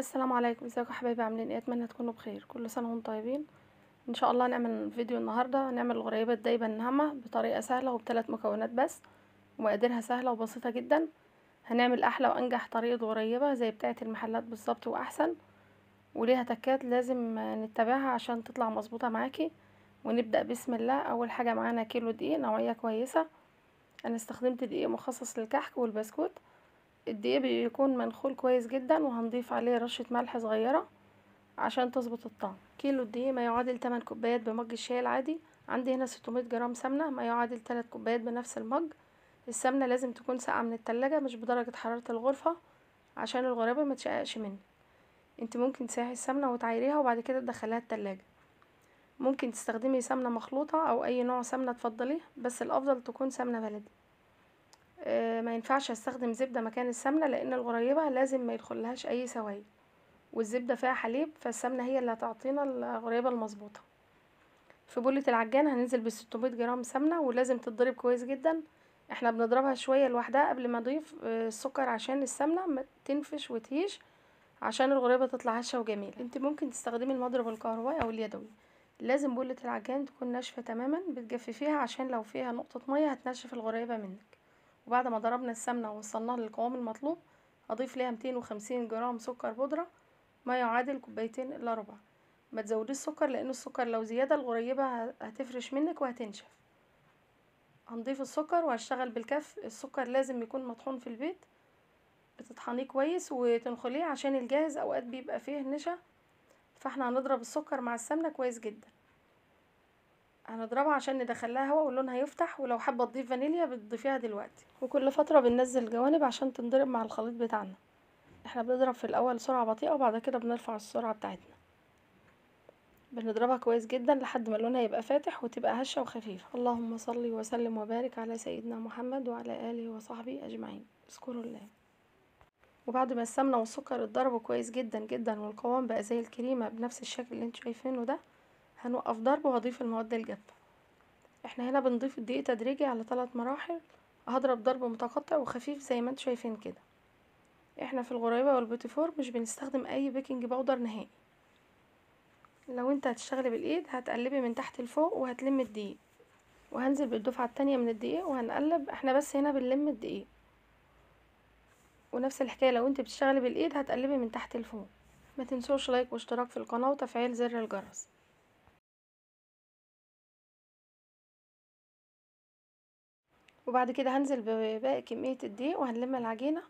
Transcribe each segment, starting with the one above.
السلام عليكم، ازيكم يا حبايبي؟ عاملين ايه؟ اتمنى تكونوا بخير. كل سنة وانتم طيبين. ان شاء الله نعمل فيديو النهارده، نعمل الغريبة الدايبه الناعمة بطريقة سهلة وبثلاث مكونات بس، ومقاديرها سهلة وبسيطة جدا. هنعمل احلى وانجح طريقه غريبة زي بتاعه المحلات بالظبط واحسن، وليها تكات لازم نتبعها عشان تطلع مظبوطة معاكي. ونبدا بسم الله. اول حاجة معانا كيلو دقيق نوعية كويسة. انا استخدمت دقيق مخصص للكحك والبسكوت. الدقيق بيكون منخول كويس جدا، وهنضيف عليه رشة ملح صغيرة عشان تظبط الطعم. كيلو الدقيق ما يعادل 8 كوبايات بمج الشاي العادي. عندي هنا 600 جرام سمنة ما يعادل 3 كوبايات بنفس المج. السمنة لازم تكون ساقعة من التلاجة، مش بدرجة حرارة الغرفة، عشان الغريبة ما تشققش منك. انت ممكن تسيحي السمنة وتعايريها وبعد كده تدخليها التلاجة. ممكن تستخدمي سمنة مخلوطة او اي نوع سمنة تفضليه، بس الافضل تكون سمنة بلدي. ما ينفعش استخدم زبدة مكان السمنة، لان الغريبة لازم ما يدخلهاش اي سوائل، والزبدة فيها حليب، فالسمنة هي اللي هتعطينا الغريبة المظبوطة. في بولة العجان هننزل بال600 جرام سمنة، ولازم تتضرب كويس جدا. احنا بنضربها شوية لوحدها قبل ما نضيف السكر عشان السمنة ما تنفش وتهيش، عشان الغريبة تطلع هشة وجميلة. انت ممكن تستخدمي المضرب الكهربائي او اليدوي. لازم بولة العجان تكون ناشفة تماما، بتجففيها عشان لو فيها نقطة مية هتنشف الغريبة منك. وبعد ما ضربنا السمنة ووصلناها للقوام المطلوب، هضيف ليها 250 جرام سكر بودرة ما يعادل كوبايتين الا ربع. ما تزوديش السكر، لان السكر لو زيادة الغريبة هتفرش منك وهتنشف. هنضيف السكر وهشتغل بالكف. السكر لازم يكون مطحون في البيت، بتطحنيه كويس وتنخليه عشان الجاهز اوقات بيبقى فيه نشا، فاحنا هنضرب السكر مع السمنة كويس جدا. هنضربها عشان ندخلها هوا ولونها يفتح، ولو حابة تضيف فانيليا بتضيفيها دلوقتي. وكل فترة بننزل جوانب عشان تنضرب مع الخليط بتاعنا. احنا بنضرب في الاول سرعة بطيئه، وبعد كده بنرفع السرعة بتاعتنا. بنضربها كويس جدا لحد ما لونها يبقى فاتح وتبقى هشه وخفيفة. اللهم صل وسلم وبارك على سيدنا محمد وعلى اله وصحبه اجمعين. اذكروا الله. وبعد ما السمنة والسكر اتضربوا كويس جدا جدا والقوام بقى زي الكريمة بنفس الشكل اللي انتوا شايفينه ده، هنوقف ضرب وهضيف المواد الجافه. احنا هنا بنضيف الدقيق تدريجي على 3 مراحل. هضرب ضرب متقطع وخفيف زي ما انتوا شايفين كده. احنا في الغريبة والبوتيفور مش بنستخدم اي baking powder نهائي. لو انت هتشتغلي بالايد هتقلبي من تحت لفوق وهتلمي الدقيق. وهنزل بالدفعة التانية من الدقيق وهنقلب. احنا بس هنا بنلم الدقيق. ونفس الحكاية لو انت بتشتغلي بالايد هتقلبي من تحت لفوق. ما تنسوش like واشتراك في القناة وتفعيل زر الجرس. وبعد كده هنزل بباقي كمية الدقيق وهنلم العجينة.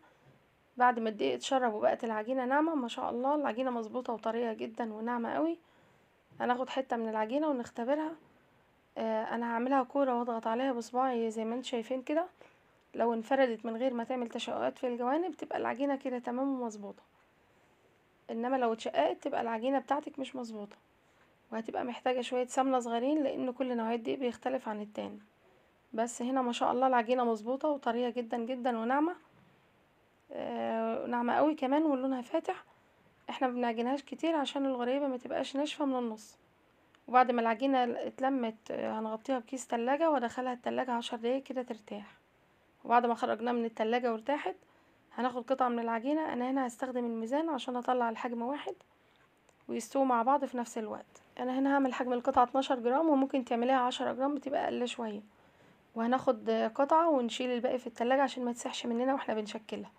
بعد ما الدقيق اتشرب وبقت العجينة ناعمة ما شاء الله، العجينة مظبوطة وطرية جدا وناعمة قوي. هناخد حتة من العجينة ونختبرها. انا هعملها كورة واضغط عليها بصباعي زي ما انتم شايفين كده. لو انفردت من غير ما تعمل تشققات في الجوانب تبقى العجينة كده تمام ومظبوطة، انما لو اتشققت تبقى العجينة بتاعتك مش مظبوطة، وهتبقى محتاجة شوية سمنة صغيرين لان كل نوعية دقيق بيختلف عن التاني. بس هنا ما شاء الله العجينة مظبوطة وطرية جدا جدا وناعمة، ناعمة قوي كمان ولونها فاتح. احنا ما بنعجنهاش كتير عشان الغريبة ما تبقاش ناشفة من النص. وبعد ما العجينة اتلمت هنغطيها بكيس تلاجة وادخلها التلاجة 10 دقايق كده ترتاح. وبعد ما خرجناها من التلاجة وارتاحت هناخد قطعة من العجينة. انا هنا هستخدم الميزان عشان اطلع الحجم واحد ويستووا مع بعض في نفس الوقت. انا هنا هعمل حجم القطعة 12 جرام، وممكن تعمليها 10 جرام بتبقى اقل شوية. وهناخد قطعة ونشيل الباقي في التلاجة عشان ما تسحش مننا واحنا بنشكلها.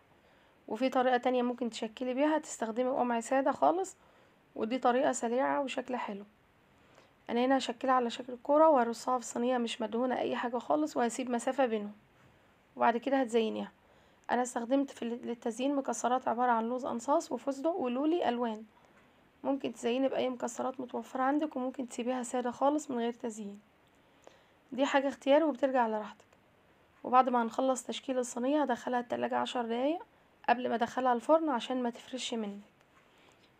وفي طريقة تانية ممكن تشكلي بيها، تستخدمي قمع سادة خالص، ودي طريقة سريعة وشكل حلو. انا هنا هشكلها على شكل كورة وهرصها في صينية مش مدهونة اي حاجة خالص، وهسيب مسافة بينهم. وبعد كده هتزينيها. انا استخدمت في للتزيين مكسرات عبارة عن لوز انصاص وفستق ولولي الوان. ممكن تزيني باي مكسرات متوفرة عندك، وممكن تسيبيها سادة خالص من غير تزيين. دي حاجة اختياري وبترجع على راحتك. وبعد ما هنخلص تشكيل الصينية هدخلها التلاجة 10 دقايق قبل ما ادخلها الفرن عشان ما تفرش منك.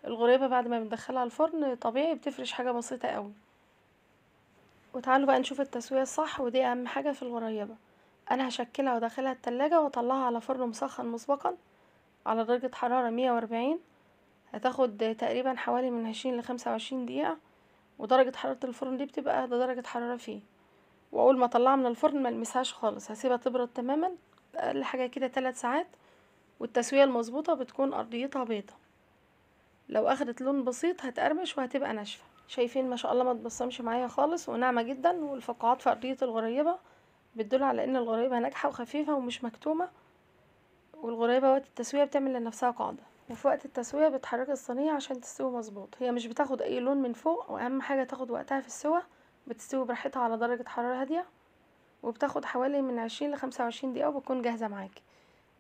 الغريبة بعد ما بندخلها الفرن طبيعي بتفرش حاجة بسيطة قوي. وتعالوا بقى نشوف التسوية الصح، ودي اهم حاجة في الغريبة. انا هشكلها وادخلها التلاجة واطلعها على فرن مسخن مسبقا على درجة حرارة 140. هتاخد تقريبا حوالي من 20 ل 25 دقيقة، ودرجة حرارة الفرن دي بتبقى اهدى درجة حرارة فيه. واول ما اطلعها من الفرن ما المسهاش خالص، هسيبها تبرد تماما اقل حاجة كده 3 ساعات. والتسوية المظبوطة بتكون ارضيتها بيضة. لو اخدت لون بسيط هتقرمش وهتبقى ناشفة. شايفين ما شاء الله ما تبصمش معايا خالص وناعمه جدا، والفقاعات في ارضية الغريبة بتدل على ان الغريبة ناجحة وخفيفة ومش مكتومة. والغريبة وقت التسوية بتعمل لنفسها قاعدة، وفي وقت التسوية بتحركي الصينية عشان تستوي مظبوط. هي مش بتاخد اي لون من فوق، واهم حاجة تاخد وقتها في السوا، بتستوي براحتها على درجه حرارة هادية، وبتاخد حوالي من 20 ل25 دقيقة وبتكون جاهزة معاكي.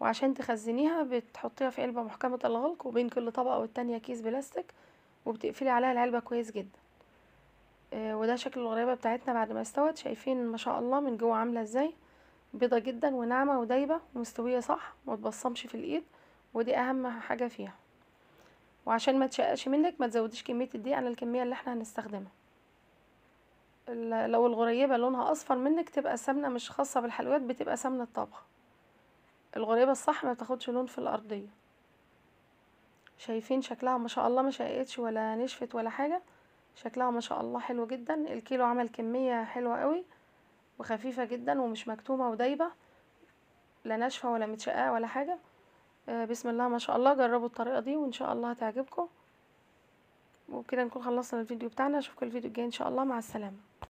وعشان تخزنيها بتحطيها في علبة محكمة الغلق، وبين كل طبقه والتانية كيس بلاستيك، وبتقفلي عليها العلبة كويس جدا. وده شكل الغريبة بتاعتنا بعد ما استوت. شايفين ما شاء الله من جوه عامله ازاي، بيضة جدا وناعمه ودايبه ومستويه صح، وما تبصمش في الايد، ودي اهم حاجة فيها. وعشان ما تشققش منك ما تزوديش كمية الدقيق عن الكمية اللي احنا هنستخدمها. لو الغريبة لونها اصفر منك تبقى سمنه مش خاصة بالحلويات، بتبقى سمنه طبخ. الغريبة الصح ما بتاخدش لون في الارضية. شايفين شكلها ما شاء الله، ما شققتش ولا نشفت ولا حاجة، شكلها ما شاء الله حلو جدا. الكيلو عمل كمية حلوة قوي وخفيفة جدا ومش مكتومة ودايبه، لا ناشفة ولا متشققه ولا حاجة. بسم الله ما شاء الله. جربوا الطريقة دي وان شاء الله هتعجبكم. وبكده نكون خلصنا الفيديو بتاعنا. اشوفكم الفيديو الجاي ان شاء الله. مع السلامة.